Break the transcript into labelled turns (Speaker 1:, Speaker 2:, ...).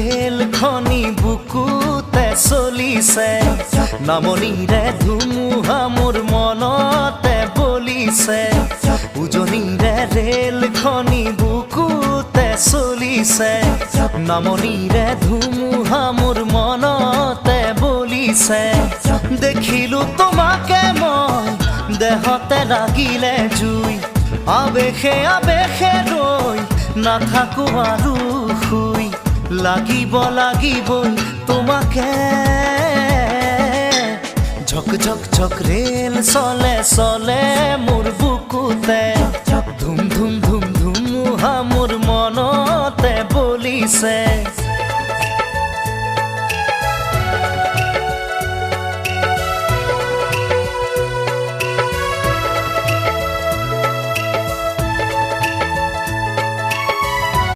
Speaker 1: ৰেলখনি বুকুতে চলিছে, নামনিৰে ধুমুহা মোৰ মনতে বলিছে। উজনিৰে ৰেলখনি বুকুতে চলিছে, নামনিৰে ধুমুহা মোৰ মনতে বলিছে। দেখিলো তোমাকে মই, দেহতে লাগিলে জুই। আবেশে আবেশে ৰৈ নাথাকো আৰু শুই, লাগিব লাগিবই তোমাকে। ঝক ঝক ঝক ৰেল চলে চলে মোৰ বুকুতে, ধুম ধুম ধুম ধুমুহা মোৰ মনতে বলিছে।